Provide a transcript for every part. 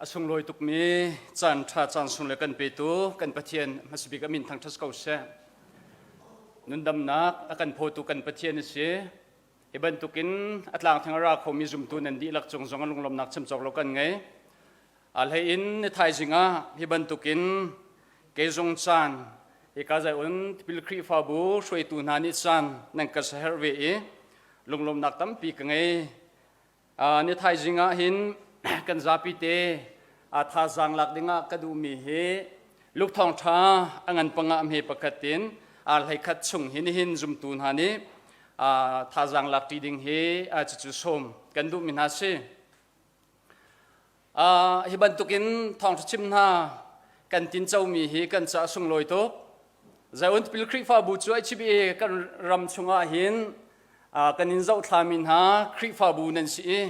A sunglawi tukmi caan ṭha caan sung le kan petu kan Pathian hmasabik a min thangṭhat ko seh. Nundamnak a kan phawtu kan Pathian a si. Hi bantukin a tlang theng a ra khomi zumtu nan dihlak cung zong a lunglawmnak chim cawk lo kan ngei. A hlei in ni thaizing ah hi bantukin keizung caan hika Zion tipil Khrihfabu hruaitu hna nih caan nan ka saherh ve i lunglawmnak tampi ka ngei. Ni thaizing ah hin kan zapi te thazaang lak dingah ka duhmi hi Luke thawngṭha a ngan panga hme pakhat in hlei khat chung hi nihin zumtu hna nih thazaang lak ṭi ding hi cucu sawm kan duhmi hna si. Hi bantukin thawngṭha chim hna kan tincomi hi kan caah sunglawi tuk. Zion Tipil Khrihfabu cu HBA kan ram chungah hin kan in zohthlami hna Khrihfabu nan si i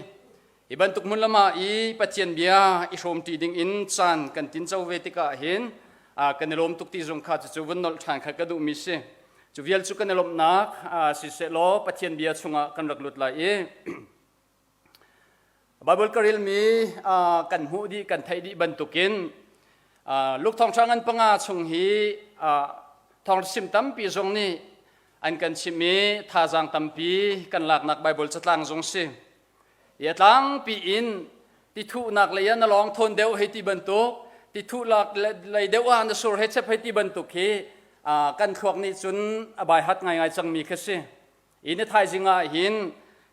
hi bantuk hmun lam ah i Pathian bia i hrawmṭi ding in caan kan tinco ve tikah hin kan i lawm tuk ti zong kha cucu vun nolh ṭhan kha ka duhmi si. Cu vial cu kan i lawmhnak siseh law Pathian bia chungah kan rak lut lai i Baibal ka relmi kan hmuh dih kan theih dih bantukin Luke thawngṭha ngan panga chung hi thawngṭha tampi zong nih an kan chimh i thazaang tampi kan laknak Baibal catlang zong si. Hi a tlangpi in tithuhnak lei ah na lawng thawn deuh hei ti bantuk, tithuhnak lei deuh ah na sur hei chep hei ti bantuk hi kan thluak nih cun a baihat ngaingai cangmi khi si. Hi ni thaizing ah hin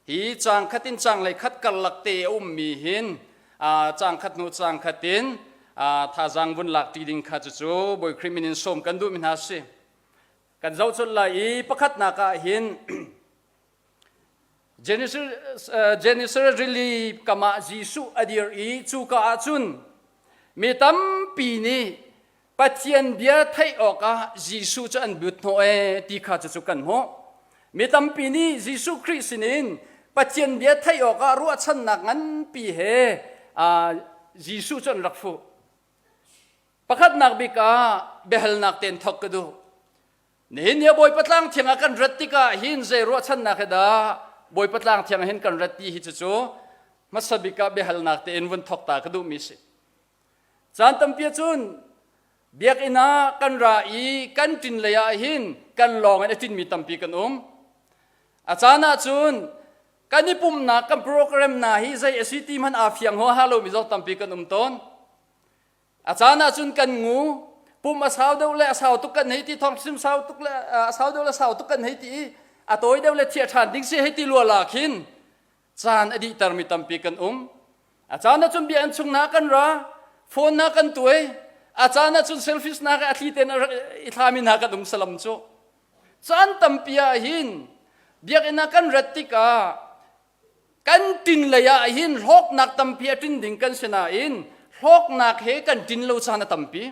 hi caang khat in caang lei khat karlak te a ummi hin caang khat hnu caang khat in thazaang vun lak ṭi ding kha cucu Bawi Khrih min in sawm kan duhmi hna si. Kan zoh colh lai i pakhatnak ah hin Genesaret rili kam ah Jesuh a dir i cuka ah cun mi tampi nih Pathian bia theih awkah Jesuh cu an but hnawh ee ti kha cucu kan hmuh. Mi tampi nih Jesuh Khrih sinin Pathian bia theih awkah ruahchannak nganpi he Jesuh cu an rak fuh. Pakhatnak bik ah biahalnak tein thawk ka duh. Nihin ni Bawipa tlang thiang ah kan rat tikah hin zei ruahchannak he dah Bawipa tlang thiang ah hin kan rat ti hi cucu hmasa bik ah biahalnak tein vun thawk ta ka duhmi si. Caan tampi ahcun biakinn ah kan ra i kan ṭin lei ah hin kan lawng in a ṭinmi tampi kan um. A caan ahcun kan i pumhnak kan program hna hi zei a si ti hmanh aa fiang huaha lomi zong tampi kan um tawn. A caan ahcun kan ngu, pum a sau deuh le a sau tuk kan hei ti, thawngsim sau tuk le a sau deuh le sau tuk kan hei ti i a tawi deuh le thiah ṭhan ding si hei ti lua khin caan a dihtermi tampi kan um. A caan ahcun biakinn chung hna kan ra, phone hna kan tuai, a caan ahcun selfish hna a thli tein i thlami hna kan um salam cu. Caan tampi ah hin biakinn ah kan rat tikah kan tin lei ah hin hlawknak tampi a tin ding kan si nain hlawknak he kan tin lo caan a tampi.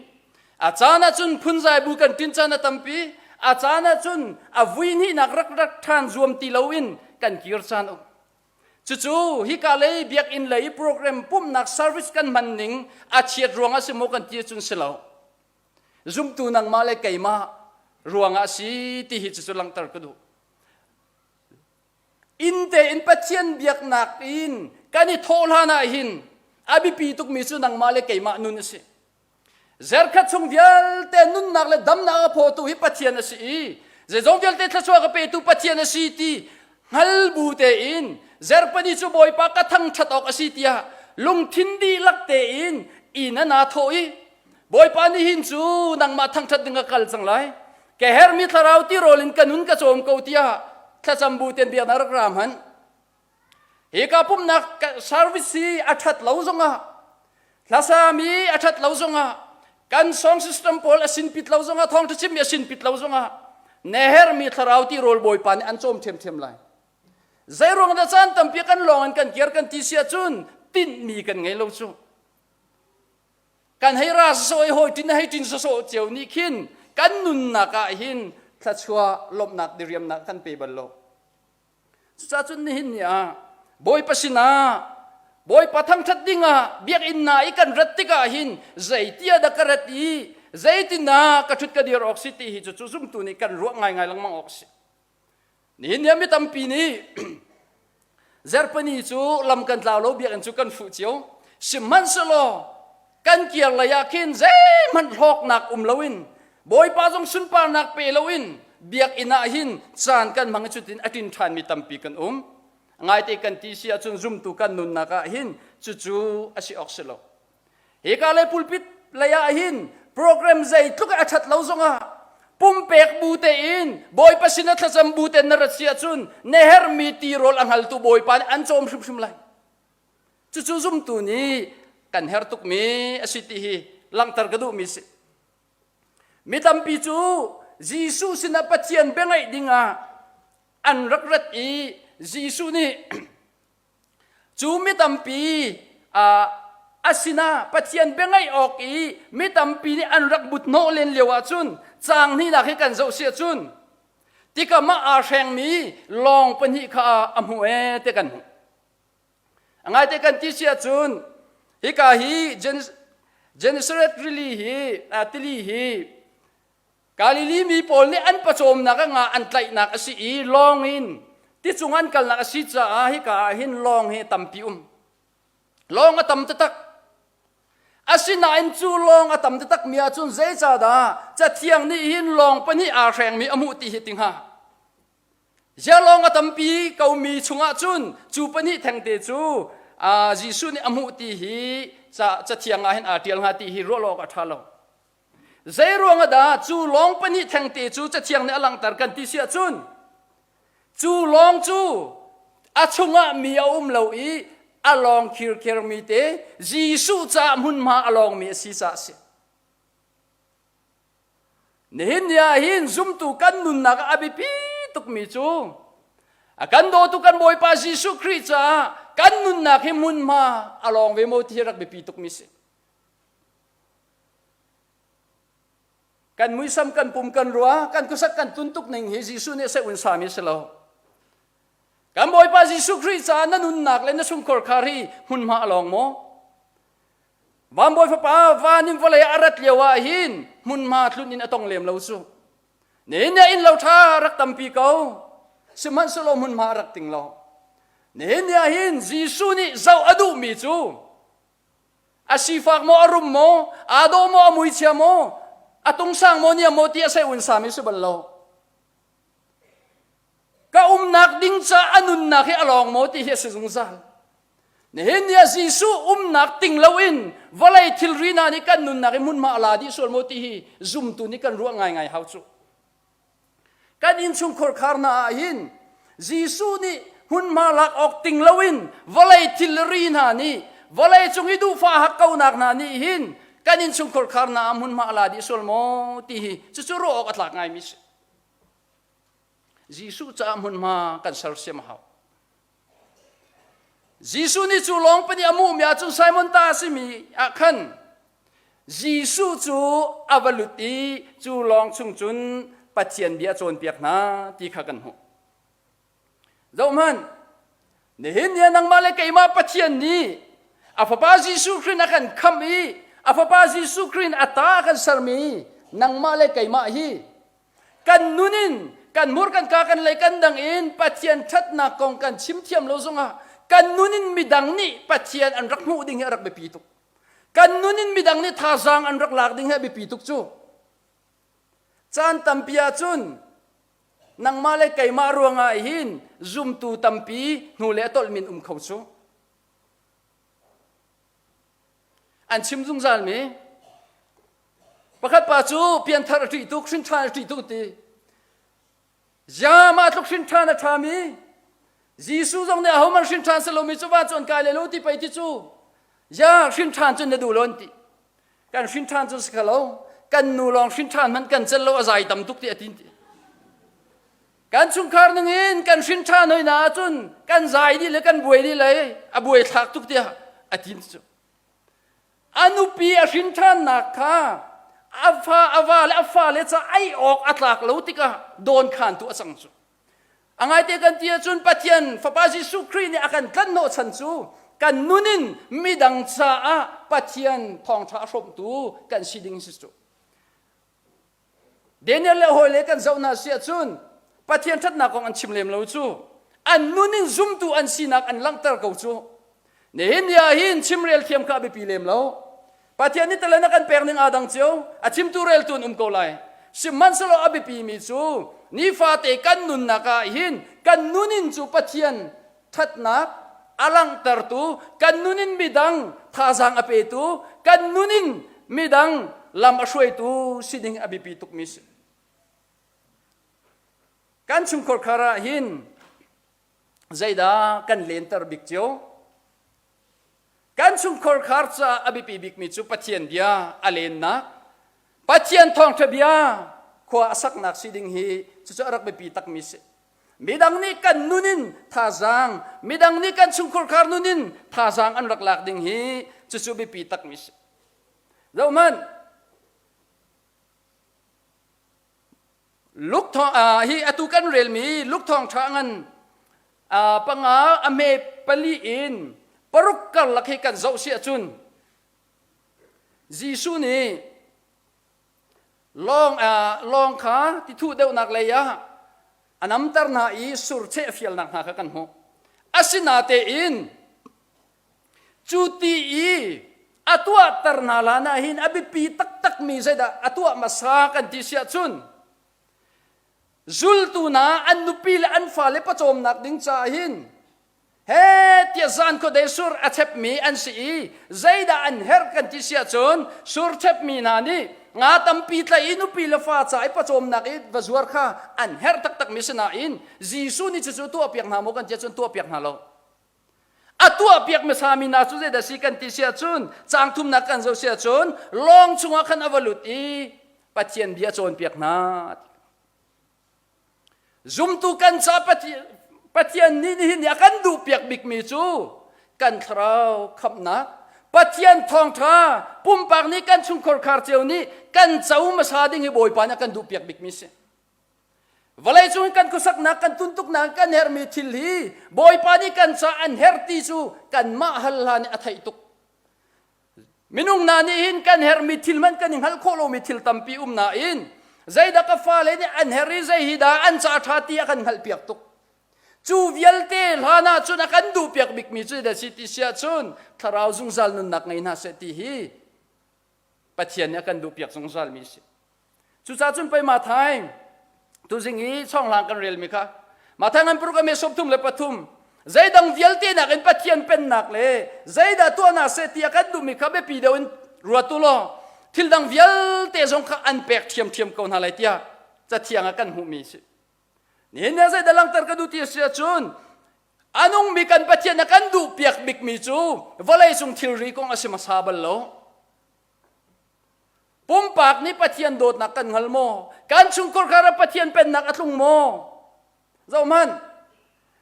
A caan ahcun phunzai bu kan tin caan a tampi. A caan ahcun a vui hnihnak rak rak ṭhan zuam ti loin kan kir caan um. Cucu hika lei biakinn lei program pumhnak service kan hman ning a chiat ruang ah si maw kan ti ahcun si lo. Zumtu nangmah le keimah ruang ah si ti hi cucu langhter ka duh. Inn tein Pathian biaknak in kan i thawh hlan ah hin a biapi tukmi cu nangmah le keimah nun a si. Zerkhat chung vialte nunnak le damnak a phawtu hi Pathian a si i zeizong vialte thluachuah ka petu Pathian a si ti hngal bu tein Zerpani cu Bawipa ka thangṭhat awk a si tiah lungthin dihlak tein inn a naa thawh i Bawipa nihin cu nangmah thangṭhat ding ka kal cang lai ka hermi thlarau tirawl in ka nun ka cawm ko tiah thlacam bu tein biaknak rak ra hmanh Hika pumhnak service hi a ṭhat lo zongah hlasami a ṭhat lo zongah kan song system pawl a sinpit lo zongah thawngṭha chimmi a sinpit lo zongah nehermi thlarau ti rawl bawipa nih an cawm ṭhiamṭhiam lai. Zeiruang dah caan tampi kan lawng in kan kiar kan ti si ahcun tinhmi kan ngei lo cu. Kan hei ra sawsawh i hawi ṭin hei ṭin sawsawh cio nih khin kan nunnak ah hin thluachuah lawmhnak diriamnak kan pe bal lo. Cucaah cun nihin ni ah Bawipa sinah Bawipa thangṭhat dingah biakinn hna i kan rat tikah hin zeitia dah ka rat i zeitindah ka ṭhut ka dir awk si ti hi cu cu zumtu nih kan ruah ngaingai lengmang awk si. Nihin ni ah mi tampi nih Zerpani cu lam kan tlau lo biakinn cu kan fuh cio. Sihmanhsehlaw. Kan kir lei ah khin zeihmanh hlawknak um loin Bawipa zong sunparnak pe loin biakinn ah hin caan kan hmang i cutin a ṭin ṭhanmi tampi kan um. Ngaite kan ti si ahcun zumtu kan nunnak ah hin cucu a si awk si lo. Hika lei pulpit lei ah hin program zeitluk a ṭhat lo zongah pumpek bu tein Bawipa sin a thlacam bu tein na rat si ahcun na herhmi tirawl a hngaltu Bawipa nih an cawm hrimhrim lai. Cucu zumtu nih kan herh tukmi a si ti hi langhter ka duhmi si. Mi tampi cu Jesuh sinah Pathian biangaih dingah an rak rat i Jesuh nih cu mi tampi a sinah Pathian biangaih awk i mi tampi nih an rak but hnawh len lio ahcun caang hnihnak hi kan zoh si ahcun tikam ah aa hrengmi lawng pahnih kha a hmuh ee ti kan hmuh. A ngaite kan ti si ahcun hika hi Gennesaret rili hi tili hi Galilee mi pawl nih an pawcawmnak ah nga an tlaihnak a si i lawng in ticung an kalnak a si caah hika ah hin lawng hi tampi um. Lawng a tam taktak. Asinain cu lawng a tam taktak mi ahcun zeicahdah Cathiang nih hin lawng pahnih aa hrengmi a hmuh ti hi ti hnga? Zialawng a tampi komi chungah cun cu pahnih thengte cu Jesuh nih a hmuh ti hi cathiang ah hin aa ṭial hnga ti hi ruah lo awk a ṭha lo. Zei ruangah dah cu lawng pahnih thengte cu cathiang nih a langhter kan ti si ahcun cu lawng cu a chungah mi a um lo i a lawng khirkhermi te Jesuh caah hmunhma a lawngmi a si caah a si. Nihin ni ah hin zumtu kan nunnak ah a biapi tukmi cu a kan dawtu kan Bawipa Jesuh Khrih caah kan nunnak hi hmunhma a lawng ve maw ti hi rak biapi tukmi si. Kan muisam kan pum kan rua kan khuasak kan tuntuk ning hi Jesuh nih a seh un sami si lo. Kan Bawipa Jesuh Khrih caah na nunnak le na chungkhar khar hi hmunhma a lawng maw? Vanbawi fapa van in vawlei a rat lio ah hin hmunhma tlun in a tong lem lo cu. Nihin ni inn lo ṭha rak tampi ko. Sihmanhsehlaw hmunhma a rak ting lo. Nihin ni ah hin Jesuh nih zoh a duhmi cu a sifak maw a rum maw aa dawh maw a muichia maw a tungsang maw niam maw ti a sei un sami si bal lo. Ka umnak ding ca a nunnak hi a lawng maw ti hi a si zungzal. Nihin ni ah Jesuh umnak ting loin vawlei thilri hna nih kan nunnak i hmunhma a la dih sual maw ti hi zumtu nih kan ruah ngaingai hau cu. Kan innchungkhar khar hna ah hin Jesuh nih hmunhma lak awk ting loin vawlei thilri hna nih vawlei cung i duhfah hakkaunak hna nih hin kan innchungkhar khar hna ah hmunhma a la dih sual maw ti hi cucu ruah awk a tlak ngaimi si. Jesuh caah hmunhma kan sersiam a hau. Jesuh nih cu lawng pahnih a hmuhmi ahcun Simon ta a simi ah khan Jesuh cu a va lut i cu lawng chung cun Pathian bia a cawnpiak hna ti kha kan hmuh. Zohhmanh, nihin ni ah nangmah le keimah Pathian nih a fapa Jesuh Khrih a kan khamh i a fapa Jesuh Khrih in a ta a kan sermi nangmah le keimah hi Kan nun in kan hmur kan ka kan lei kan dang in Pathian ṭhatnak kong kan chim thiam lo zongah kan nun in midang nih Pathian an rak hmuh ding hi a rak biapi tuk. Kan nun in midang nih thazaang an rak lak ding hi a biapi tuk cu. Caan tampi ahcun nangmah le keimah ruangah hin zumtu tampi hnu le a tolhmin um kho cu. An chim zungzalmi Pakhat pa cu pianthar a ṭih tuk, hrinṭhan a ṭih tuk ti. Ziah mah tluk hrinṭhan a ṭhami Jesuh zong nih ahohmanh hrinṭhan si lomi cu va cu an kai le lo ti pei ti cu. Ziah hrinṭhan cun na duh lo an ti. Kan hrinṭhan cun si kha lo. Kan nu lawng hrinṭhan hmanh kan celh lo a zai tam tuk ti a ti. Kan chungkhar ningin kan hrinṭhan hoi na ahcun kan zai dih le kan buai dih le a buai thlak tuk tiah a ti cu. A nupi a hrin ṭhannak kha a fa a va le a fale ca ei awk a tlak lo tikah dawnkhantu a cang cu. A ngaite kan ti ahcun Pathian Fapa Jesuh Khrih nih a kan tlanhnawh chan cu kan nun in midang caah Pathian thawngṭha a hrawmtu kan si ding si cu. Daniel le hawile kan zoh hna si ahcun Pathian ṭhatnak kong an chim lem lo cu. An nun in zumtu an sinak an langhter ko cu. Nihin ni ah hin chimrel thiam kha a biapi lem lo. Pathian nih talent a kan pek ning aa dang cio. A chimtu reltu an um ko lai. Sihmanhsehlaw a biapi mi cu nifate kan nunnak ah hin kan nun in cu Pathian ṭhatnak a langhtertu, kan nun in midang thazaang a petu, kan nun in midang lam a hruaitu si ding a biapi tukmi si. Kan chungkhar khar ah hin zeidah kan lenter bik cio? Kan chungkhar khar caah a biapi bikmi cu Pathian bia a lennak, Pathian thawngṭha bia khua a saknak si ding hi cucu a rak biapi takmi si. Midang nih kan nun in thazaang, midang nih kan chungkhar khar nun in thazaang an rak lak ding hi cucu biapi takmi si. Zohhmanh, Luke thawng hi atu kan relmi Luke thawngṭha ngan panga a hme pali in paruk karlak hi kan zoh si ahcun Jesuh nih lawng lawng kha tithuh deuhnak lei ah a namter hna i surcheh a fialnak hna kha kan hmuh. Asinatein Cu ti i a tuahter hna hlan ah hin a biapi taktakmi zeidah a tuah hmasa kan ti si ahcun zultu hna an nupi le an fale pawcawmnak ding caah hin he tiah zan khuadei sur a chepmi an si i zeidah an herh kan ti si ahcun sur chepmi hna nih nga tampi tlaih i nupi le fa ca i pawcawmnak i va zuar kha an herh taktakmi si nain Jesuh nih cucu tuahpiak hna maw kan ti ahcun tuahpiak hna lo. A tuahpiak hmasami hna cu zeidah si kan ti si ahcun caang thumnak kan zoh si ahcun lawng chungah khan a va lut i Pathian bia cawnpiak hna. Zumtu kan ca Pathian nih nihin ni a kan duhpiak bikmi cu kan thlarau khamhnak Pathian thawngṭha pumpak nih kan chungkhar khar cio nih kan co hmasa ding hi Bawipa nih a kan duhpiak bikmi si. Vawleicung kan khuasaknak kan tuntuknak kan herhmi thil hi Bawipa nih kan ca an herh ti cu kanmah hal hlan nih a theih tuk. Minung hna nih hin kan herhmi thil hmanh kan i hngalh khawh lomi thil tampi um nain zeidah ka fale nih an herh i zei hi dah an ca ṭha ti a kan hngalhpiak tuk. Cu vialte hlan ah cun a kan duhpiak bikmi cu zeidah si ti si ahcun thlarau zungzal nunnak ngei hna seh ti hi Pathian nih a kan duhpiak zungzalmi a si. Cucaah cun pei Matthai tuzing i chawnghlang kan relmi kha Matthai ngan paruk a me sawm thum le pathum zeidang vialte nakin Pathian pennak le zeidah tuah hna seh ti a kan duhmi kha biapi deuh in ruat u law thil dang vialte zong kha an pek ṭhiamṭhiam ko hna lai tiah cathiang ah kan hmuhmi a si. Nihin ni ah zeidah langhter ka duh ti a si ahcun a nungmi kan Pathian a kan duhpiak bikmi cu vawleicung thilri kong a si hmasa bal lo. Pumpak nih Pathian dawtnak kan hngal maw? Kan chungkhar ah Pathian pennak a tlung maw? Zohhmanh.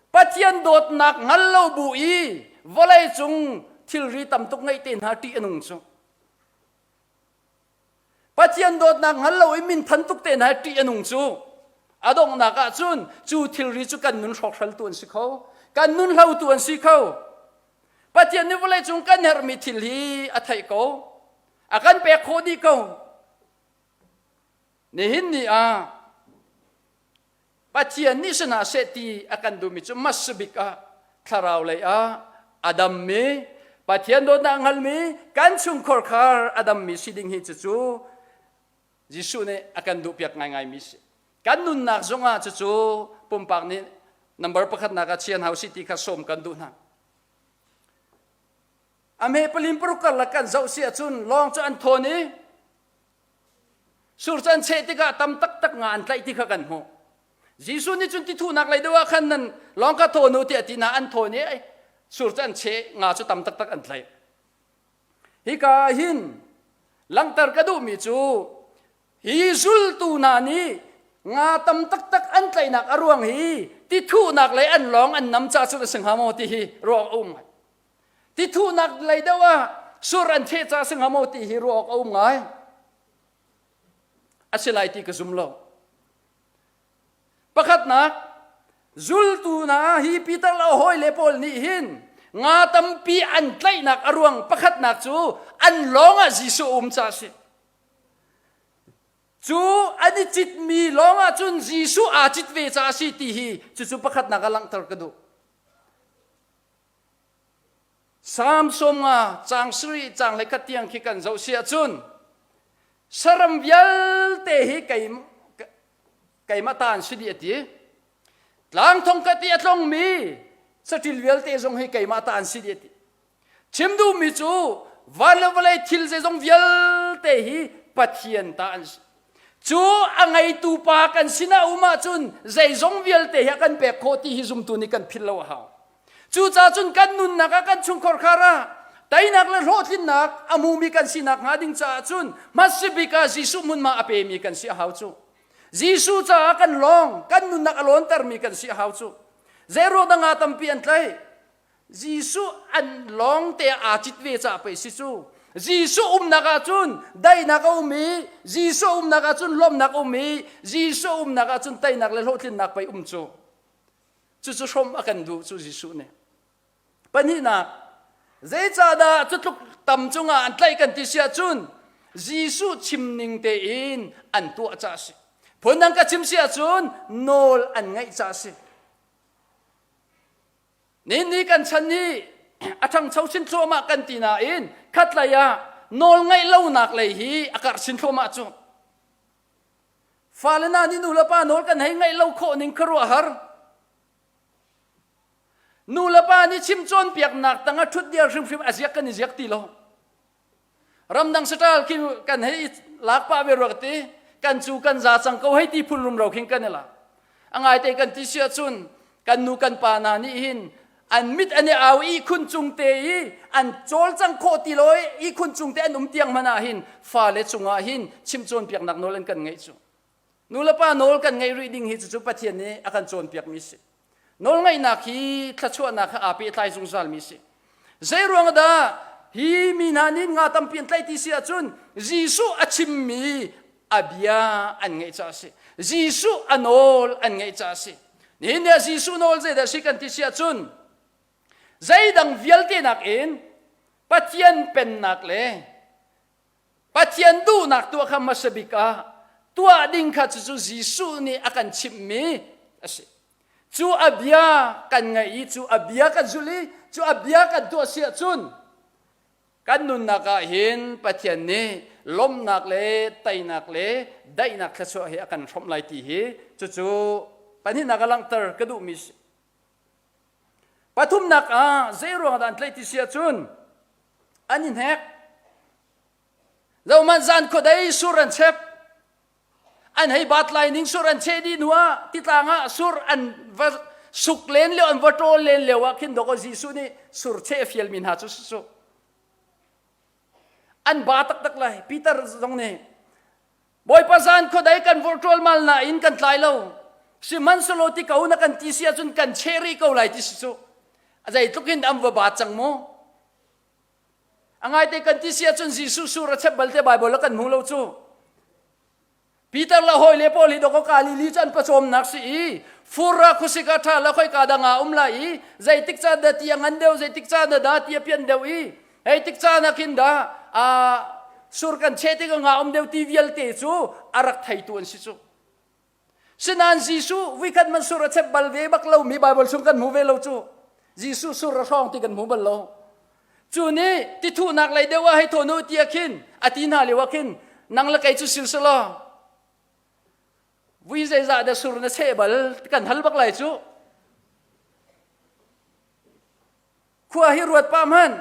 Pathian dawtnak hngal lo bu i vawleicung thilri tam tuk ngeih te hna ṭih a nung cu. Pathian dawtnak hngal lo i minthan tuk te hna ṭih a nung cu. A donghnak ah cun cu thilri cu kan nun hrawkhraltu an si kho. Kan nun hlotu an si kho. Pathian nih vawleicung kan herhmi thil hi a theih ko. A kan pek khawh dih ko. Nihin ni ah Pathian nih si hna seh ti a kan duhmi cu hmasa bik ah thlarau lei ah a dammi Pathian dawtnak hngalmi kan chungkhar khar a dammi si ding hi cucu Jesuh nih a kan duhpiak ngaingaimi si. Kan nunnak zongah cucu pumpak nih number pakhatnak ah chian hau si ti kha sawm kan duh hna. A hme palim paruk karlak kan zoh si ahcun lawng cu an thawn i sur cu an cheh tikah tam taktak nga an tlaih ti kha kan hmuh. Jesuh nih cun tithuhnak lei deuh ah khan nan lawng kha thawn u tiah ti hna an thawn i sur cu an cheh nga cu tam taktak an tlaih. Hika ah hin langhter ka duhmi cu hi zultu hna nih nga tam taktak an tlaihnak a ruang hi tithuhnak lei an lawng an nam ca cun a si hnga maw ti hi ruah awk a um ngai. Tithuhnak lei deuh ah sur an theh ca a si hnga maw ti hi ruah awk a um ngai. A si lai ti ka zum lo. Pakhatnak, zultu hna hi Peter le a hawile pawl nih hin nga tampi an tlaihnak a ruang pakhatnak cu an lawng ah Jesuh a um caah a si. Cu an i citmi lawng ah cun Jesuh aa cit ve caah a si ti hi cucu pakhatnak ah langhter ka duh. Salm 50 caang sarih caang 11 tiang khi kan zoh si ahcun saram vialte hi kei keimah ta an si dih a ti. Tlang thongkhat i a tlongmi saṭil vialte zong hi keimah ta an si dih a ti. Chim duhmi cu van le vawlei thil zeizong vialte hi Pathian ta an si. Cu a ngeitu pa kan sinah um ahcun zeizong vialte hi a kan pek khawh ti hi zumtu nih kan philh lo a hau. Cucaah cun kan nunnak ah kan chungkhar khar ah teinak le hlawhtlinnak a hmumi kan sinak hnga ding caah cun hmasabik ah Jesuh hmunhma a pemi kan si a hau cu. Jesuh caah kan lawng, kan nunnak a lawntermi kan si a hau cu. Zeiruang dah nga tampi an tlaih? Jesuh an lawng te aa cit ve caah pei si cu. Jesuh umnak ah cun daihnak a um i Jesuh umnak ah cun lawmhnak a um i Jesuh umnak ah cun teinak le hlawhtlinnak pei um cu. Cucu hrawmh a kan duh cu Jesuh nih. Pahnihnak, zeicahdah cutluk tam cungah an tlaih kan ti si ahcun Jesuh chim ning tein an tuah caah a si. Phundang ka chim si ahcun nawl an ngaih caah a si. Nihin ni kan chan hi a ṭhangcho chin thluahmah kan ti nain khatlei ah nawl ngaih lonak lei hi a karh chin thluahmah cu. Fale hna nih nu le pa nawl kan hei ngaih lo khawh ning khuaruahhar. Nu le pa nih chim cawnpiaknak tang ah ṭhut diar hrimhrim a ziak kan i ziak ti lo. Ramdang saṭal khi kan hei lak pah ve rua ti kan cu kan za cang ko hei ti phun rumro khin kan i lak. A ngaite kan ti si ahcun kan nu kan pa hna nih hin an mit an i au i khun cung te i an cawlcang khawh ti lo i khun cung te an um tiang hmanh ah hin fale cungah hin chim cawnpiaknak nawl an kan ngeih cu nu le pa nawl kan ngeih rih ding hi cucu Pathian nih a kan cawnpiakmi si nawlngaihnak hi thluachuahnak he aa pehtlai zungzalmi si zei ruang dah hi mi hna nih nga tampi an tlaih ti si ahcun Jesuh a chimmi a bia an ngaih caah a si Jesuh a nawl an ngaih caah a si Nihin ni ah Jesuh nawl zeidah a si kan ti si ahcun zeidang vialte nakin Pathian pennak le Pathian duhnak tuah kha hmasa bik ah tuah ding kha cucu Jesuh nih a kan chimhmi a si. Cu a bia kan ngaih i cu a bia kan zulh i cu a bia kan tuah si ahcun Kan nunnak ah hin Pathian nih lawmhnak le teinak le daihnak thluachuah hi a kan hrawmh lai ti hi cucu pahnihnak a langhter ka duhmi si. Pathumnak ah zei ruangah dah an tlaih ti si ahcun an i hnek. Zohhmanh zan khuadei sur an chep. An hei bat lai ning sur an cheh dih hnu ah titlang ah sur an va suk len lio an va ṭawl len lio ah khin dawkaw Jesuh nih sur cheh a fialmi hna cu su an ba taktak lai Peter zong nih Bawipa zan khuadei kan vur ṭawl mal nain kan tlai lo sihmanhsehlaw ti ko na kan ti si ahcun kan cheh rih ko lai ti si cu a zeitluk in an va ba cang mu A ngaite kan ti si ahcun Jesuh sur a chep balte Baibal ah kan hmu lo cu. Peter le hawi le pawl hi doko Galili cu an pawcawmnak si i fur ah khuasik ah ṭha la khoi ka dang ah um lai i zeitik caan dah ti a ngan deuh zeitik caan dah dah ti a pian deuh i hei tik caan ah khin dah a sur kan cheh tik nga um deuh ti vialte cu a rak theitu an si cu. Sinain Jesuh vuikhat man sur a chep bal ve bak lomi Baibal chung kan hmu ve lo cu. Jesuh sur a hrawng ti kan hmu bal lo. Cu nih tithuhnak lei deuh ah hei thawn u ti ah khin a ti hna lio ah khin nang le kei cu sil selaw vui zeizah dah sur na cheh bal kan hal bak lai cu. Khua hi ruat pah hmanh.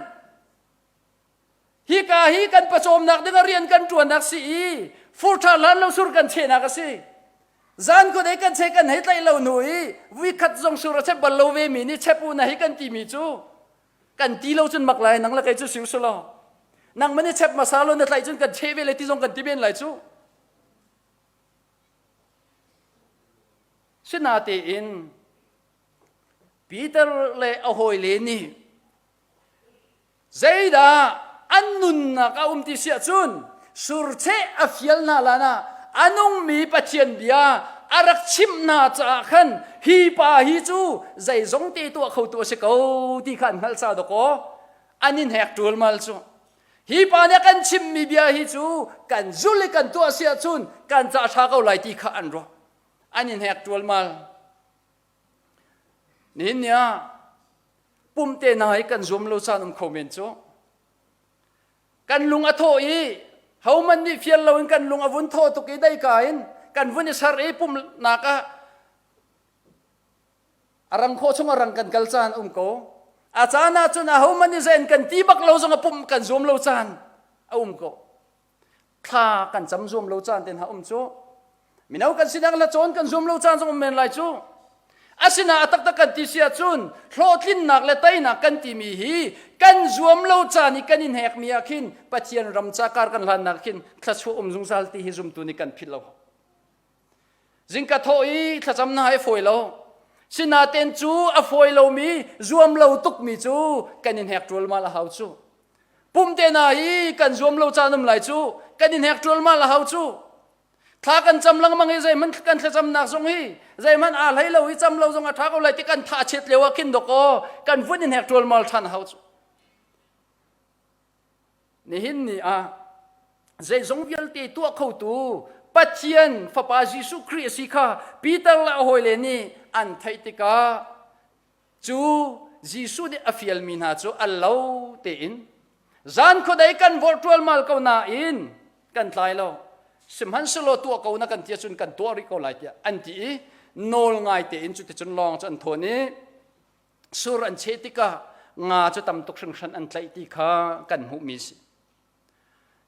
Hika hi kan pawcawmnak ding ah rian kan ṭuannak si i fur ṭha hlan lo sur kan chehnak a si. Zan khuadei kan cheh kan hei tlaih lo hnu i vuikhat zong sur a chep bal lo ve mi nih chep u na hi kan timi cu kan ti lo cun mak lai nang le kei cu siu sulaw. Nang man i chep hmasa lo na tlaih cun kan cheh ve le ti zong kan ti men lai cu. Sinatein Peter le a hawile nih Zeidah an nunnak a um ti si ahcun surcheh a fial hna lan ah a nungmi Pathian bia a rak chimh hna caah khan hi pa hi cu zeizong te tuah khotu a si ko ti kha an hngalh ca dawkaw an in hek ṭulmal cu. Hi pa nih a kan chimhmi bia hi cu kan zul i kan tuah si ahcun kan ca ṭha ko lai ti kha an ruah. An in hek ṭualmal. Nihin ni ah. Pumte hna hi kan zuam lo caan um kho men cu. Kan lung a thawh i homan nih fial loin kan lung a vun thawh tuk i deika in kan vun i ser i pumnak ah a rang khawh chung a rang kan kal caan um ko. A caan ah cun ahoman nih zein kan ti bak lo zong a pum kan zuam lo caan a um ko. Thla kan cam zuam lo caan te hna um cu. Mino kan sinak la cawn kan zuam lo caan zong um men lai cu. Asina a taktak kan ti si ahcun hlawhtlinnak le teinak kan timi hi kan zuam lo caan i kan in hekmi ah khin Pathian ram ca kar kan hlannak khin thluachuah um zungzal ti hi zumtu nih kan philh lo. Zingka thawh i thlacam na hai fawi lo. Sinaten cu a fawi lomi zuam lo tukmi cu kan in hek ṭualmal a hau cu. Pumte na hi kan zuam lo caan um lai cu kan in hek ṭualmal a hau cu. Thla kan cam lengmang i zeihmanh kan thlacamnak zong hi zeihmanh aa hlei lo i cam lo zong a ṭha ko lai ti kan tha chiat lio ah khin dok aw kan vun in hek ṭualmal ṭhan a hau cu. Nihin ni ah zeizong vialte tuah khotu Pathian Fapa Jesuh Khrih a si kha Peter le a hawile nih an theih tikah cu Jesuh nih a fialmi hna cu a lo tein zan khuadei kan vorh ṭualmal ko nain kan tlai lo sihmanhsehlaw tuah ko na kan ti ahcun kan tuah rih ko lai tiah an ti i nawl ngai tein cuticun lawng cu an thawn i sur an cheh tikah nga cu tam tuk hringhran an tlaih ti kha kan hmuhmi si.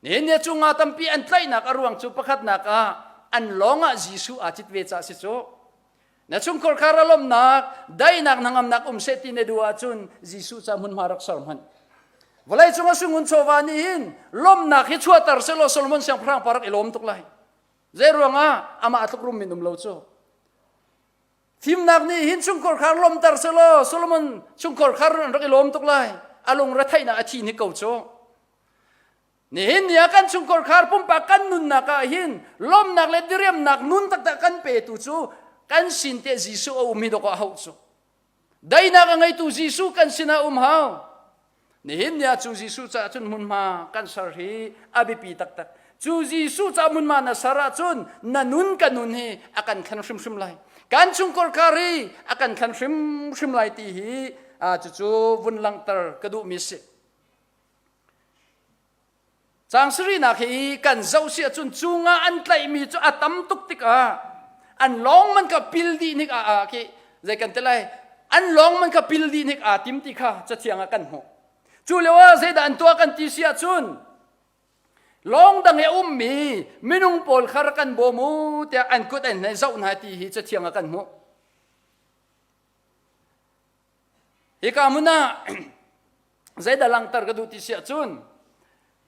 Nihin ni cu nga tampi an tlaihnak a ruang cu pakhatnak ah an lawng ah Jesuh aa cit ve caah si cu. Na chungkhar khar a lawmhnak, daihnak hnangamnak um seh ti na duh ahcun Jesuh ca hmunhma rak ser hmanh. Vawlei cung a sungun chawva nih hin lawmhnak hi chuahter sehlaw Solomon siangpahrang pa rak i lawm tuk lai. Zei ruangah amah tluk rum min um lo cu. Fimnak nih hin chungkhar khar lawmter sehlaw Solomon chungkhar khar an rak i lawm tuk lai. A lung retheihnak a thi hnik ko cu. Nihin ni ah kan chungkhar khar pumpak kan nunnak ah hin lawmnak le diriamnak nun taktak kan petu cu kan sin te Jesuh a um hi dawk ah hauh cu. Daihnak a ngeitu Jesuh kan sinah um hau. Nihin ni ah cu Jesuh caah cun hmunhma kan ser hi a biapi taktak. Cu Jesuh caah hmunhma na ser ahcun na nun ka nun hi a kan thlen hrimhrim lai. Kan chungkhar khar hi a kan thlen hrimhrim lai ti hi cucu vun langhter ka duhmi si. Caang sarihnak hi kan zoh si ahcun cu nga an tlaihmi cu a tam tuk tikah an lawng man kha pil dih hnik ah ah khi zei kan ti lai an lawng man kha pil dih hnik aa tim ti kha cathiang ah kan hmuh. Cu lio ah zeidah an tuah kan ti si ahcun lawng dang i a ummi minung pawl kha rak kan bawm u tiah an kut an hei zoh hna ti hi cathiang ah kan hmuh. Hika hmun ah zeidah langhter ka duh ti si ahcun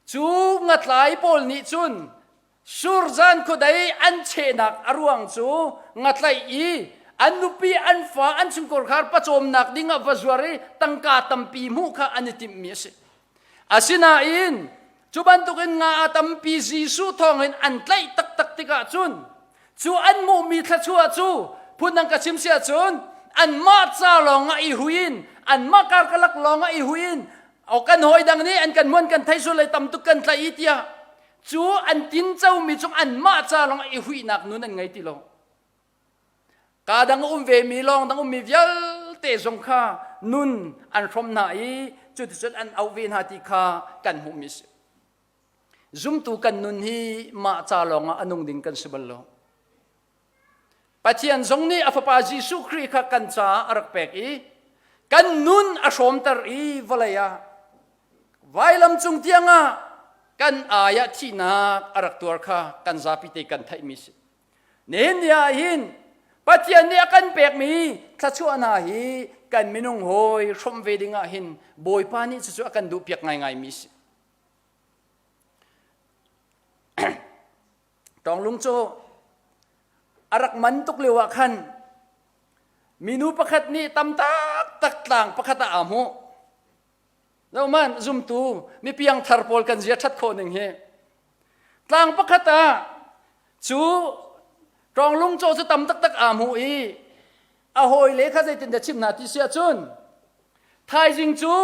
cu ngatlai pawl nih cun surzan khuadei an chehnak a ruang cu ngatlaih i an nupi an fa an chungkhar pawcawmnak ding ah va zuar i tangka tampi hmuh kha an i timhmi a si. Asinain cu bantukin nga a tampi Jesuh thawngin an tlaih taktak tikah cun cu an hmuhmi thluachuah cu phundang ka chim si ahcun anmah ca lawngah i hui in anmah karkalak lawngah i hui in o kan hawi dang nih an kan muan kan thei sul lei tam tuk kan tlaih i tiah cu an tincomi cung anmah ca lawngah i huihnak nun an ngei ti lo. Kaa dang a um vemi lawng dang ummi vialte zong kha nun an hrawm hna i cuticun an auh ve hna ti kha kan hmuhmi a si. Zumtu kan nun hi mah ca lawngah a nung ding kan si bal lo. Pathian zong nih a fapa Jesuh Khrih kha kan caah a rak pek i kan nun a hrawmter i vawlei ah vailam cung tiangah kan ai ah thihnak a rak tuar kha kan zapi te kan theihmi a si. Nihin ni ah hin Pathian nih a kan pekmi thluachuah hna hi kan minung hawi hrawmh ve ding ah hin Bawipa nih cucu a kan duhpiak ngaingaimi a si. Tawnglung cu a rak man tuk lio ah khan minu pakhat nih tam taktak tlang pakhat ah aa hmuh. Zohman zumtu mipiang thar pawl kan zia ṭhat khawh ning hi. Tlang pakhat ah cu ṭawnglung caw cu tam taktak aa hmuh i a hawile kha zeitindah chim hna ti si ahcun thaizing cu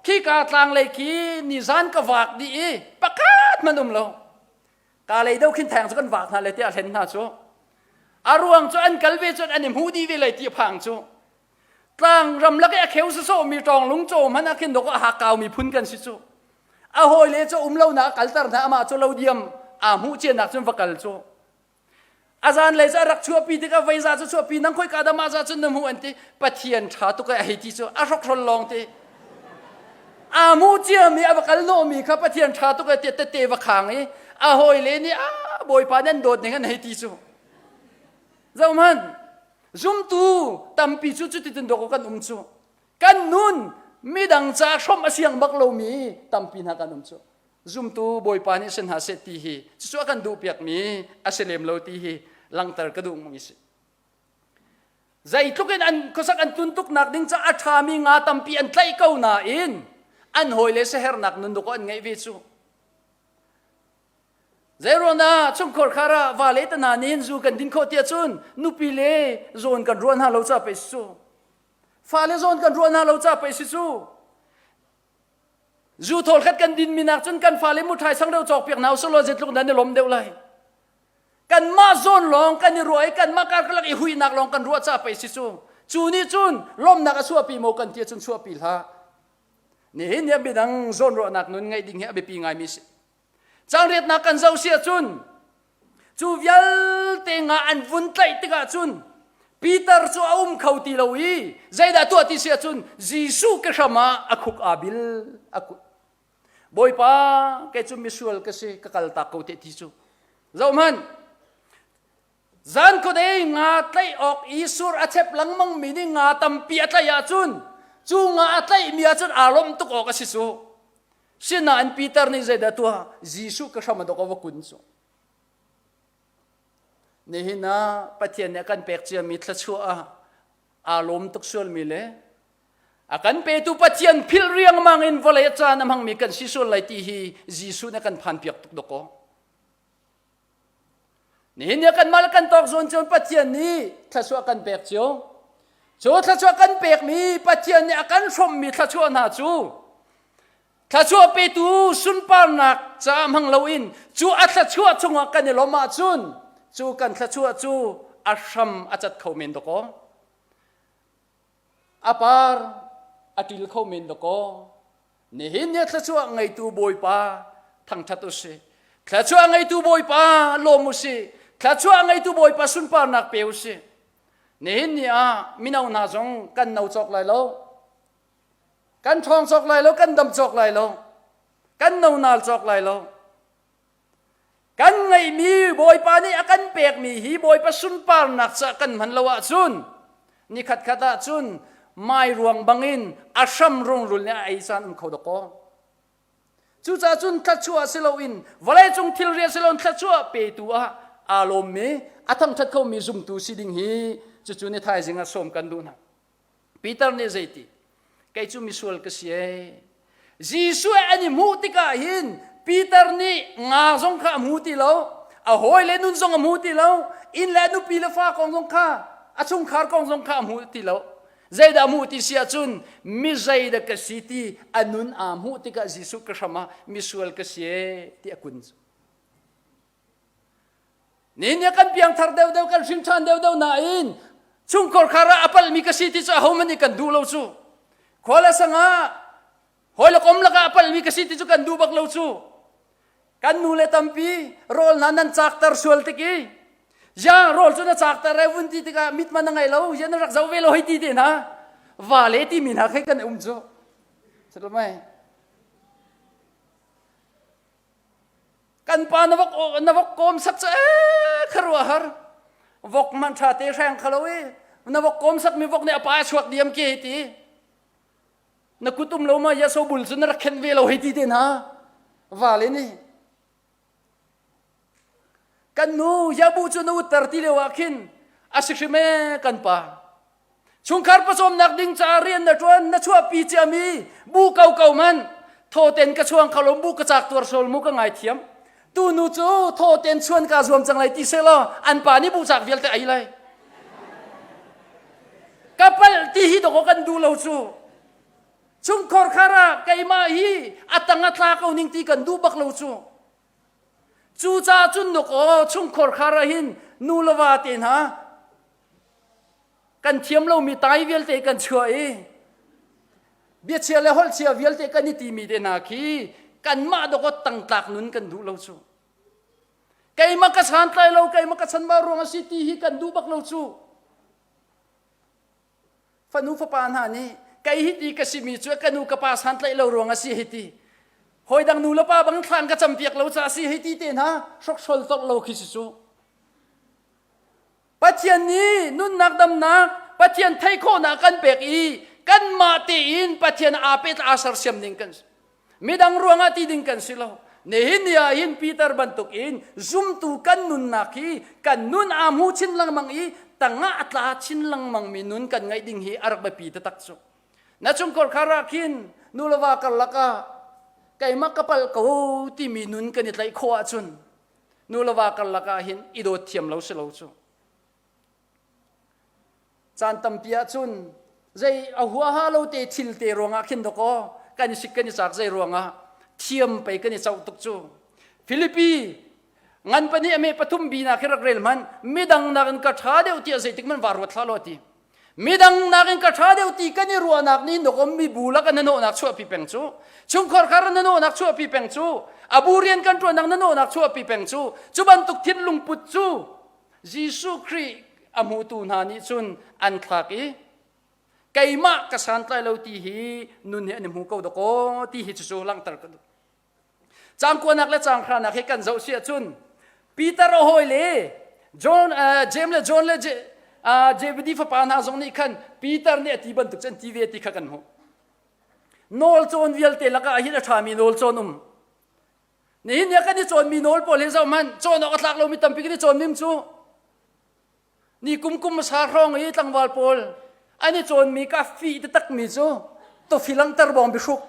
khika tlanglei khi nizan ka vak dih i pakhat hmanh um lo ka lei do khin theng cu kan vak hna le tiah a hlen hna cu a ruang cu an kal ve cun an i hmu dih ve lai ti a phang cu. Tlang ram lak i a kheu sawsawhmi ṭawng lung caw hmanh ah khin dawk a hakkaumi phun kan si cu. A hawile cu um lonak a kalter hna amah cu lo diam aa hmuh cianak cun va kal cu. A zanlei cu a rak chuahpi tikah veiza cu chuahpi nang khoi ka dah mah za cun na hmuh an ti. Pathian ṭha tuk ai a hei ti cu a hrokhrol lawng ti. Aa hmuh ciami a va kal hnawhmi kha Pathian ṭha tuk ai tiah tette va khang i a hawile nih a Bawipa nan dawt ning an hei ti cu. Zohhmanh, zumtu tampi cu cuticun dawk kan um cu. Kan nun midang ca hrawmh a siang bak lomi tampi hna kan um cu. Zumtu Bawipa nih si hna seh ti hi cucu a kan duhpiakmi a si lem lo ti hi langhter ka duh mi si. Zeitluk in an khuasak an tun tuknak ding ca a ṭhami nga tampi an tlaih ko nain an hawile siaherhnak nun dawk an ngeih ve cu. Zeiruangah chungkhar khar ah vale te hna nih zu kan din khawh tiah cun nupi le zawn kan ruah hna lo ca pei si cu. Fale zawn kan ruah hna lo ca pei si cu. Zu thawl khat kan din mi nak cun kan fale muṭhai sangreu cawk piak hna usih law zeitluk nan i lawm deuh lai. Kanmah zawn lawng kan i ruah i kanmah karkalak i huihnak lawng kan ruah ca pei si cu. Cu nih cun lawmhnak a chuahpi maw kan ti ahcun chuahpi hlah. Nihin ni ah midang zawnruahnak nun ngeih ding hi a biapi ngaimi a si. Cangriatnak kan zoh si ahcun cu vialte nga an vun tlaih tikah cun Peter cu a um kho ti lo i zeidah tuah ti si ahcun Jesuh ke hram ah a khuk aa bil a kut. Bawipa kei cu misual ka si ka kal tak ko te ti cu. Zohhmanh Zan khuadei nga tlaih awk i sur a chep lengmang mi nih nga tampi a tlaih ahcun cu nga a tlaihmi ahcun aa lawmh tuk awk a si cu. Sinain Peter nih zeidah tuah? Jesuh ka hram a dok a va kun cu. Nihin ah Pathian nih a kan pek ciami thluachuah ah aa lawm tuk sualmi le a kan petu Pathian philh riangmang in vawlei a caan a hmangmi kan si sual lai ti hi Jesuh nih a kan phanpiak tuk dok aw. Nihin ni kanmah le kan tawk zawn cun Pathian nih thluachuah kan pek cio. Cu thluachuah kan pekmi Pathian nih a kan hrawmmi thluachuah hna cu thluachuah petu sunparnak caah hmang loin cu a thluachuah chungah kan i lawmh ahcun cu kan thluachuah cu a hram a cat kho men dawkaw. A par a ṭil kho men dawkaw. Nihin ni thluachuah ngeitu Bawipa thangṭhat u sih. Thluachuah ngeitu Bawipa lawm u sih. Thluachuah ngeitu Bawipa sunparnak pe u sih. Nihin ni ah mino hna zong kan no cawk lai lo. Kan ṭhawng cawk lai lo, kan dam cawk lai lo. Kan no nal cawk lai lo. Kan ngeihmi Bawipa nih a kan pekmi hi Bawipa sunparnak caah kan hman lo ahcun nikhat khat ahcun mai ruang bangin a hram rungrul nih a ei caan um kho dawkaw. Cucaah cun thluachuah si loin vawleicung thilri si loin thluachuah petu ah aa lawmmi a thangṭhat khomi zumtu si ding hi cucu ni thaizing ah sawm kan duh hna. Peter nih zeiti? Kei cu misual ka si ee. Jesuh an i hmuh tikah hin Peter nih nga zong kha a hmu ti lo, a hawile nun zong a hmu ti lo, inn le nupi le fa kong zong kha, a chungkhar kong zong kha a hmu ti lo. Zeidah a hmuh ti si ahcun mi zeidah ka si ti a nun aa hmuh tikah Jesuh ka hram ah misual ka si ee ti a kun. Ni nih kan piangthar deuhdeuh kan hrim ṭhan deuhdeuh nain chungkhar khar ah a palhmi ka si ti cu ahohmanh nih kan duh lo cu. Khua le sang ah hawi le kom lakah a palhmi ka si ti cu kan duh bak lo cu. Kan nu le tampi rawl hna nan cakter sual tik i ya rawl cu na cakter ai vun ti tikah mit man na ngei lo ya na rak zoh ve lo hei ti te hna va le timi hna khi kan um cu. Mai. Kan pa na vok na vok kawm sak cu ee kharuah har vok man tha te hreng khalo i na vok kawm sak mi vok nih a pa a chuak diam ke ti na kutum lo ma ya so bul cu na rak khen ve lo hei ti te hna vale nih kan nu yabu cu na utter ti lio ah khin a si hrim ee kan pa Chungkhar pawcawmnak ding caah rian na ṭuan, na chuahpi ciami bu ko ko man thawten ka chuang kho lo bu ka cak tuar sol mu ka ngaithiam. Tu nu cu thawten chuan ka zuam cang lai ti selaw an pa nih bu cak vialte ei lai. Ka palh ti hi dawkaw kan duh lo cu. Chungkhar khar ah keimah hi a tang a tla ko ning ti kan duh bak lo cu. Cucaah cun nuk aw chungkhar khar ah hin nu le va te hna. Kan thiam lomi tai vialte kan chuah i biachia le holhchia vialte kan i timi te hna khi kanmah dawkawt tangtlak nun kan duh lo cu. Keimah ka santlai lo, keimah ka chanbau ruang a si ti hi kan duh bak lo cu. Fanu fapa hna nih kei hi ti ka simi cu ka nu ka pa santlaih lo ruang a si hei ti. Hawi dang nu le pa bang thlan ka campiak lo ca a si hei ti te hna hrokhrol tolh lo khi si cu. Pathian nih nunnak damnak Pathian theih khawhnak kan pek i kanmah tein Pathian aa pet aa sersiam ning kan si. Midang ruangah ti ding kan si lo. Nihin ni ah hin Peter bantuk in zumtu kan nunnak hi kan nun aa hmu chin lengmang i tangah a tla chin lengmang mi nun kan ngeih ding hi a rak biapi taktak cu. Na chungkhar khar ah khin nu le va karlak ah keimah ka palh ko timi nun kan i tlaih khawh ahcun nu le va karlak ah hin i dawt thiam lo si lo cu. Caan tampi ahcun zei a huaha lo te thil te ruangah khin dawkaw kan i sik kan i cak zei ruangah thiam pei kan i coh tuk cu. Filipi ngan pahnih a me pathum bi na khi rak rel hmanh midang nakin ka ṭha deuh tiah zeitik man va ruat hlah law ti. Midang nakin ka ṭha deuh ti kan i ruahnak nih nokom mibu lak na nawhnak chuahpi peng cu chungkhar khar na nawhnak chuahpi peng cu a bu rian kan ṭuannak na nawhnak chuahpi peng cu cu bantuk thinlung put cu Jesuh Khrih a hmutu hna nih cun an thlak i keimah ka santlai lo ti hi nun hi an i hmu ko dakaw ti hi cucu langhter ka duh. Caang kuanak le caang hranak hi kan zoh si ahcun Peter a hawi le John, uh, James le John le Je, uh, Zebedee fapa hna zong nih khan Peter nih a ti bantuk cun ti ve ti kha kan hmuh. Nawl cawn vialte lakah hin a ṭhami nawl cawn um. Nihin ni ah kan i cawnmi nawl pawl hi zoh hmanh cawn awk a tlak lomi tampi kan i cawn nim cu. Ni kum kum hmasa hrawng i tlangval pawl an i cawnmi ka fih taktakmi cu tofi langter bawng biahruk.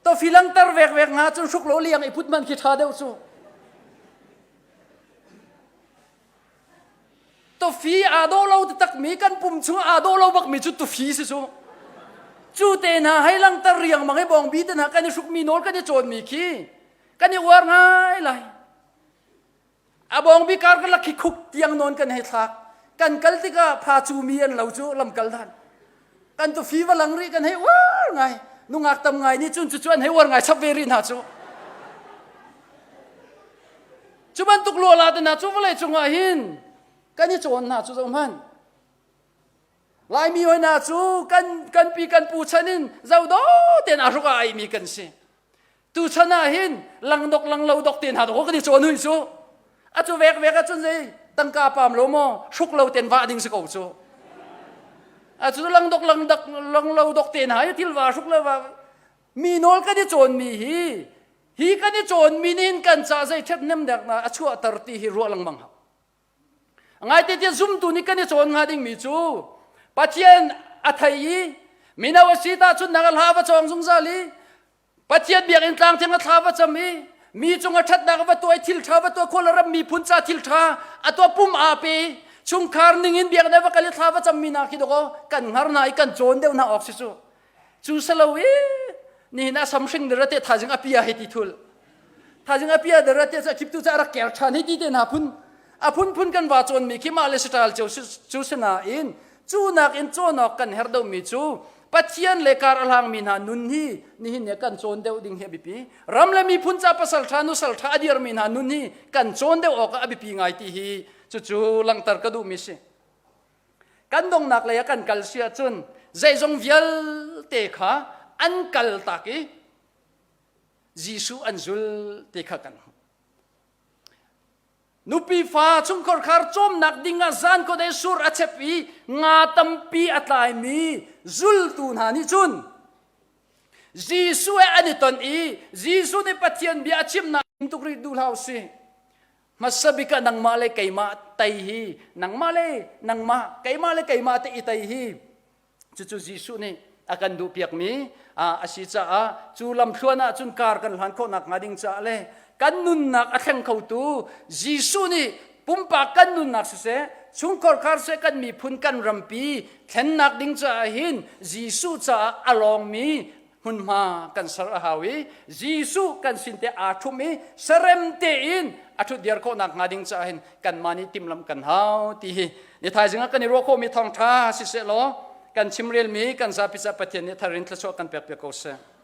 Tofi langter vekvek nga cun hruk lo liang i put man khi ṭha deuh cu. Tofi aa dawh lo taktakmi kan pum chung aa dawh lo bakmi cu tofi si cu. Cu te hna hei langter riangmang i bawngbi te hna kan i hrukmi nawl kan i cawnmi khi kan i uar ngai lai. A bawngbi kar kan lakhi khuk tiang nawn kan hei thlak. Kan kal tikah pha cu mi an lo cu lamkal dan. Kan tufi va lang rih kan hei uar ngai. Nungak tam ngai nih cun cucu an hei uar ngai chap ve rih hna cu. Cu bantuk luala te hna cu vawlei cungah hin kan i cawn hna cu zoh hmanh. Laimi hoi hna cu kan kan pi kan pu chan in zoh tein a hruk a aimi kan si. Tu chan ah hin langdok langlo dok te hna dok kan i cawn hui cu. A cu vek vek ahcun zei tangka pam lo maw hruk lo ten vah ding si ko cu. A cu langdok langdak langlo dok te hna hi thil va hruk lo va mi nawl kan i cawnmi hi hi kan i cawnmi nih kan ca zei ṭhathnem dek na a chuahter ti hi ruah lengmang hau. Ngaite tiah zumtu nih kan i cawn hnga dingmi cu Pathian a thei i mino a si tahchun nak a hla va cawng zungzal i Pathian biakinn tlang thiang a thla va cam i mi cung a ṭhatnak va tuah i thil ṭha va tuah khual ram miphun ca thil ṭha a tuah pum aa pe chungkhar ning in biakinn va kal i thla va cam mi hna khi dawkaw kan hngar hna i kan cawn deuh hna awk si cu cu salo i nihin ah samhring dara te thazing a pia hei ti thul thazing a pia dara te cu khiptu cu a rak ker ṭhan hei ti te hna phun a phunphun kan va cawnmi khi mah le saṭal cio cu sinain cu nakin cawn awk kan herh deuhmi cu Pathian le kar a hlangmi hna nun hi nihin ni kan cawn deuh ding hi a biapi ram le miphun ca pasal ṭha nusal ṭha a dirmi hna nun hi kan cawn deuh awk ah a biapi ngai ti hi cucu langhter ka duhmi si Kan donghnak lei ah kan kal si ahcun zeizong vialte kha an kal tak i Jesuh an zul ti kha kan hmuh. Nupi fa chungkhar khar cawmnak ding ah zan khuadei sur a chep i nga tampi a tlaimi zultu hna nih cun Jesuh he an i ton i Jesuh nih Pathian bia a chimnak tuk rih duh hlah usih. Hmasa bik ah nangmah le keimah tei hi nangmah le nangmah keimah le keimah te i tei hi cucu Jesuh nih a kan duhpiakmi a si caah cu lamthluan ah cun kar kan hlan khawh nakhnga ding caah le kan nunnak a thleng khotu Jesuh nih pumpak kan nunnak siseh chungkhar khar seh kan miphun kan rampi thlennak ding caah hin Jesuh caah a lawngmi. Hmunhma kan ser a hau i Jesuh kan sin te aa ṭhum i sarem tein a ṭhut diar khawhnak hnga ding caah hin kanmah nih timhlamh kan hau ti hi ni thaizing ah kan i ruah khawhmi thawngṭha siseh law kan chimrelmi kan zapi caah Pathian nih thar in thluachuah kan pek piak ko seh.